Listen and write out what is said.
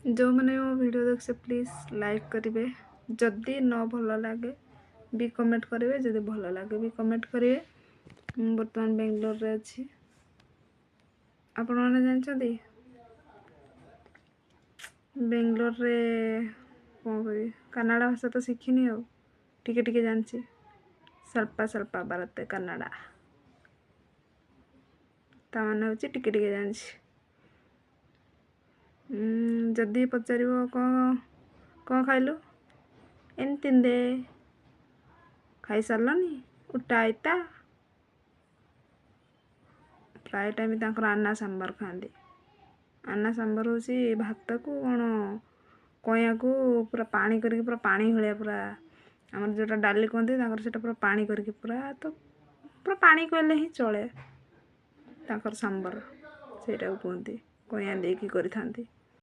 ଯେଉଁମାନେ ମୋ ଭିଡ଼ିଓ ଦେଖୁଛ, ପ୍ଲିଜ୍ ଲାଇକ୍ କରିବେ। ଯଦି ନ ଭଲ ଲାଗେ ବି କମେଣ୍ଟ କରିବେ, ଯଦି ଭଲ ଲାଗେ ବି କମେଣ୍ଟ କରିବେ। ମୁଁ ବର୍ତ୍ତମାନ ବେଙ୍ଗଲୋରରେ ଅଛି। ଆପଣମାନେ ଜାଣିଛନ୍ତି ବେଙ୍ଗଲୋରରେ କ'ଣ କରିବି? କାନାଡ଼ା ଭାଷା ତ ଶିଖିନି, ଆଉ ଟିକେ ଟିକେ ଜାଣିଛି। ಸ್ವಲ್ಪ ಸ್ವಲ್ಪ ಬರುತ್ತೆ ಕನ್ನಡ। ତା ମାନେ ହେଉଛି ଟିକେ ଟିକେ ଜାଣିଛି। ଯଦି ପଚାରିବ କ'ଣ କ'ଣ ଖାଇଲୁ, ಏನು ತಿಂದೆ, ଖାଇସାରିଲନି, ಊಟ ಆಯ್ತಾ। ପ୍ରାୟ ଟାଇମ୍ ତାଙ୍କର ଆନ୍ନା ସାମ୍ବର ଖାଆନ୍ତି। ଆନ୍ନା ସାମ୍ବର ହେଉଛି ଭାତକୁ କ'ଣ କଇଁଆକୁ ପୁରା ପାଣି କରିକି, ପୁରା ପାଣି ଭଳିଆ ପୁରା। ଆମର ଯେଉଁଟା ଡାଲି କୁହନ୍ତି, ତାଙ୍କର ସେଇଟା ପୁରା ପାଣି କରିକି, ପୁରା ତ ପୁରା ପାଣି କହିଲେ ହିଁ ଚଳେ। ତାଙ୍କର ସାମ୍ବର ସେଇଟାକୁ କୁହନ୍ତି, କଇଁଆ ଦେଇକି କରିଥାନ୍ତି।